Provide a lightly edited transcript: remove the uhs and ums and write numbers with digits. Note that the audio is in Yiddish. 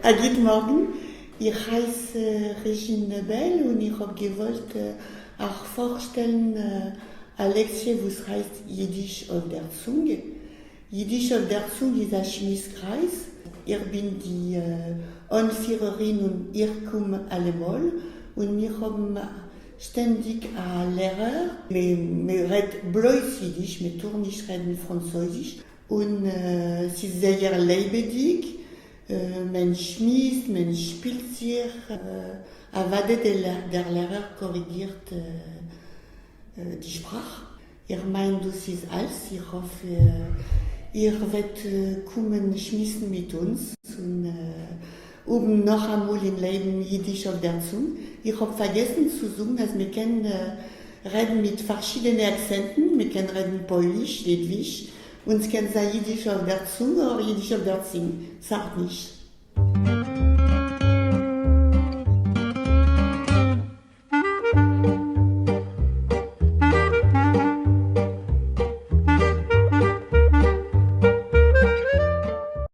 א גוט מארגן, איך הייס רעזשין נאבעל און איך האב געוואלט אייך פארשטעלן א לעקציע וואס הייסט יידיש אויף דער צונג. יידיש אויף דער צונג איז א שמועס קרייז. איך בין די אנפירערין און איך קום אלעמאל און מיר האבן שטענדיג א לערער. מען רעדט בלויז יידיש, מען טאר נישט רעדן פראנצויזיש און ס'איז זייער לעבעדיג, מען שמועסט, מען שפילט זיך, אוודאי דער לערער קאריגירט די שפראך. איך מיין דאס איז אלס, איך האף איר וועט קומען שמועסן מיט אונז און האבן נאכאמאל אין לעבן אידיש אויף דער צונג. איך האב פארגעסן צו זאגן אז מען קען רעדן מיט פארשידענע אקצענטן, מען קען רעדן פויליש, ליטוויש, און ס'קען זיין אידיש אויף דער צונג אדער אידיש אויף דער צינג, ס'ארט נישט.